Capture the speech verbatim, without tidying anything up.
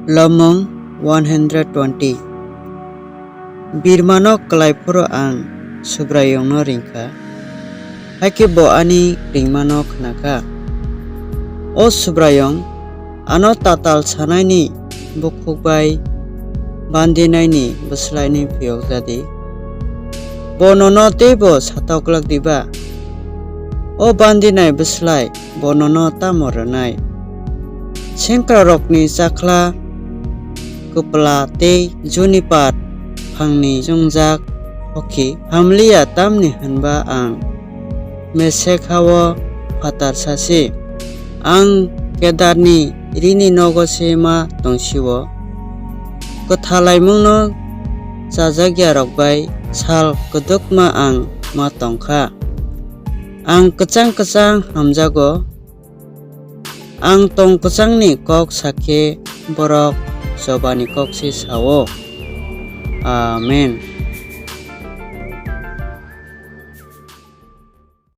Lomung one hundred twenty. Birmano kwlai phuru ang Subraiyungno ring kha, hakhe bo ani ringmano khna kha. O Subraiyung, ano tatal sanaini bukhuk bai bandinaini bwslaino phiyok ja di. Bo nono teibo satok glak diba? O bandinai bwslai bo nono tamo rwnai? Sengkrakrokni chakhla kwpla tei junipar phangni chwngjak hokhi ham li ya, tamni hwn ba ang Mesek ha-o phatar sa se. Ang Kedarni rini nogo se ma tong si-o. Kwthalaimungno chajak yarok bai sal kwdwkma ang ma tong kha. Ang kwchang kwchang hamjago. Ang tong kwchangni kok sa khe borok chobani kok se sa-o. Amen.